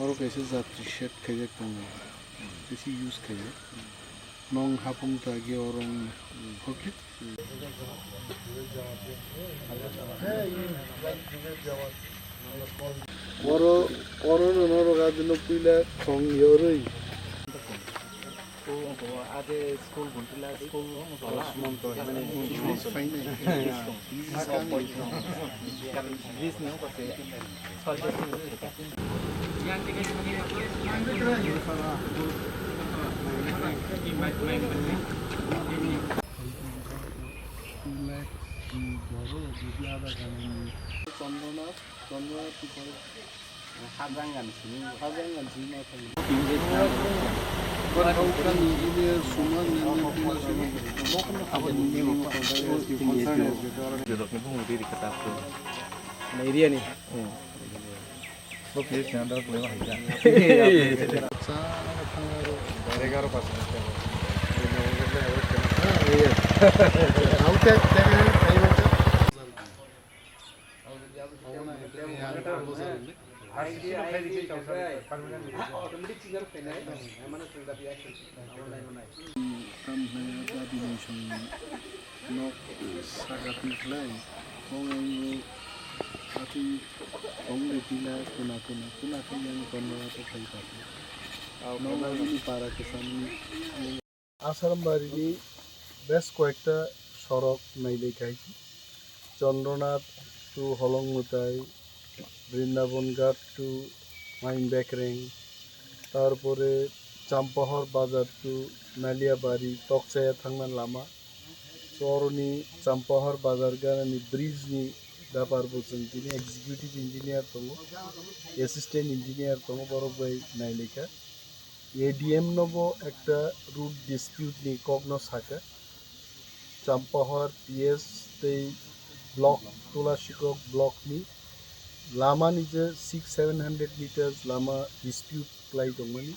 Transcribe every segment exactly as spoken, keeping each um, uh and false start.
Oro kaisa jatri shed khaijak tongo, kaisa use khaijak. Nong hapung ta ge oro wng, okay? Oro, oro no norok adino puila thong yorwi. Chandrona, Chandrona, Hajang gan sini. Hajang gan sini ma thang. Engineer Suman, engineer Suman. Area ni. Tam hwnwi a dabi ni song nok saka twi khlai, kong ang o atwi kong de tila kuna kuna kuna khe yang kono ato khai pati. Nok ani para kwcham ni. Asarambari ni bes koyekta sorok nailai khai. Chandranath to Holongmutai, Brindaban Ghat to Main Bekreng, tarpore Champahor Bazar to Naliabari, Tokchaya thangna lama. So, oroni Champahor Bazar ganani bridge ni bepar bo chwng tini executive engineer tongo, assistant engineer tongo, borok bai nailaikha. A D M no bo ekta road dispute ni kok no saka. Champahor P S tei block, Tulasikok block ni lama ni je six seven hundred meters lama dispute khlai tongmani,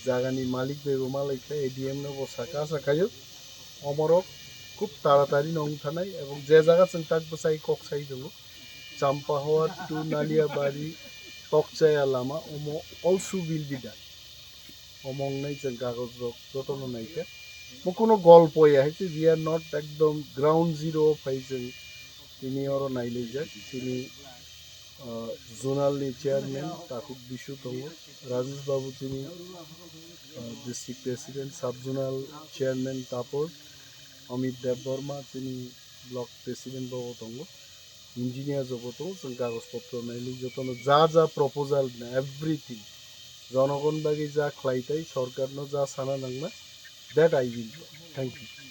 jaga ni malik bai bo malaikha, A D M no bo saka, sakhayo omorok khub taratari no wng thanai, ebong je jaga chwng tak bwsai kok sai tongo, Champahor to Naliabari Tokchaya lama, omo also will be done. Omo wngnai chwng kagoj rok jotono naikha. Bo kuno golpo ya hai se, we are not ekdom ground zero o phai chwng tini oro nailaijak. Tini, ah, zonal ni chairman Takhuk Bisu tongo, Rajesh Babu tini, ah, district president, sub zonal chairman Tapor, Amit Debbarma tini block president bo tongo. Engineer jobo tongo, chwng kagoj potro nailai jotono ja ja proposal na everything. Jonogon bagwi ja khlai tai, sorkarno ja sana nangna, that I will do. Thank you.